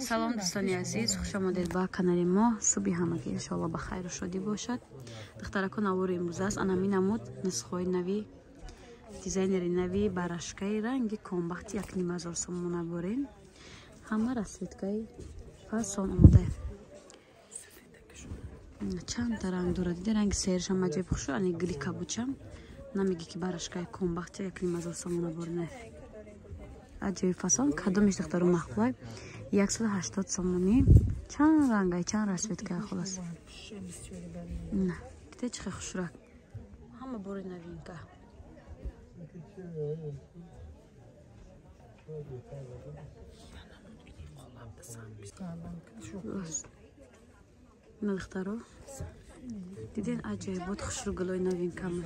Салом дӯстони азиз, хуш омадед ба канали мо. Субҳи ҳамагӣ иншоалло ба хайру шодӣ бошад. Духтарако, навори имрӯз аст анами намуд нусхаҳои нави, дизайнери нави барашкаи ранги комбахти 1500 сомона борем. Ҳама расцветкаи фасон омода. Чандта ранг дорад. Дида, ранги сершам аҷиб хушу, ани гили кабучам. Намеги ки барашкаи комбахти 1500 сомона борне. Аҷоиб фасон, кадомиш духтару махлай? 180 сомонӣ. Чанд рангай, чанд расцветкай, хулас. На, дида, чӣ хел хушрак. Ҳама бори новинка. Ина, духтаро, диден, аҷоибот хушру гулои новинкама.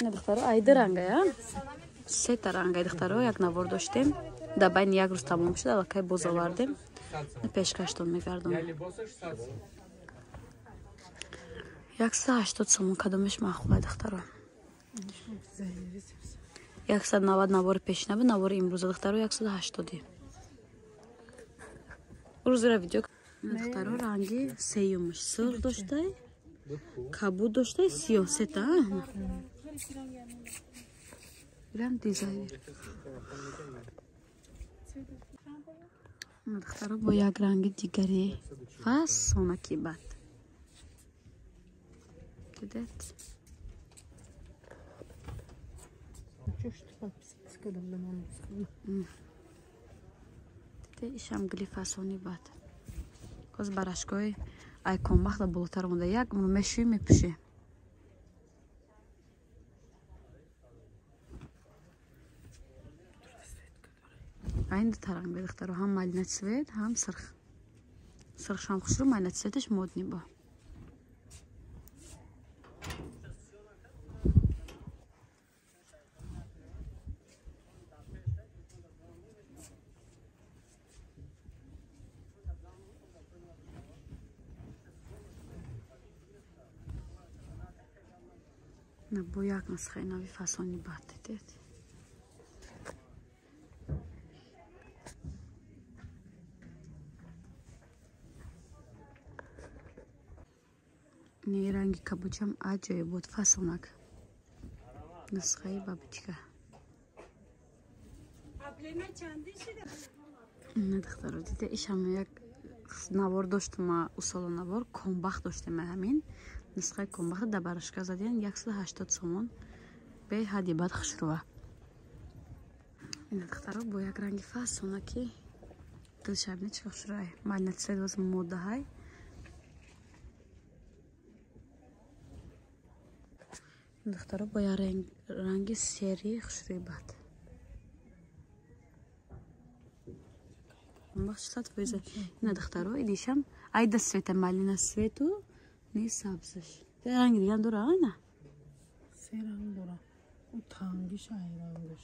Ина, духтаро, айди рангая, сета рангай. Духтаро, як навор доштем, дар байни як рӯз тамом шуд, аллакай боз овардем, пешкаштон мегардонам. 180 сомон. Кадомеш маъқулай, духтаро? 190 навори пешина буд, навори имрӯза, духтаро, 180-и. Рӯзира видео. Духтаро, ранги сеюмаш сурх доштай, кабуд доштай, сиёҳ, сета. Ирам дизайнер. Духтаро, бо як ранги дигари фасонаки бад. Дидед? Диде, ишам гили фасони бад. Коз барашкои айконбахта болотар монда, як умр мешӯӣ, мепӯшӣ. Айн дута ранг, духтаро, ҳам малина цвет, ҳам сирх. Сирхшам хушру, малина цветаш модный бо. Бо як нусхаи нави фасони бад, дидед? Не, ранги кабучам аҷоиб буд, фасонак. Нусхаи бабочка. На, духтаро, дида, ишам як навор доштум, усоло навор комбахт доштем, ҳамин нусхаи комбахт дар барашка задиан, 180 сомон, беҳадди бад хушрува. Ина, духтаро, бо як ранги фасонаки дилшабина, чӣ хушрӯай. Малина цвет воз модаҳай. Духтаро, бо як ранги сери хушрӯи бад. Бахш 100%. Ина, духтаро, идишам айда цвета, малина цвету не, сабзаш. Ранги дигар дора, ина? Се ранг дора. У тангиш ай рангаш.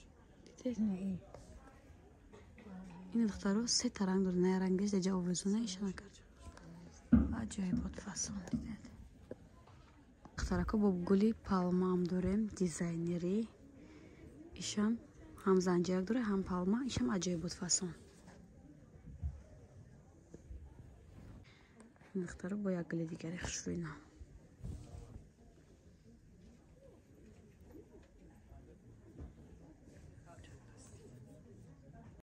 Ина, духтаро, сета ранг дора, на рангиш деҷа овезона иша накард. Аҷоибот фасон, дидед. Духтарако, бо гули палмаам дорем, дизайнерӣ. Ишам ҳам занҷирак дора, ҳам палма, ишам аҷоибот фасон. Духтаро, бо як гули дигари хушрӯйна.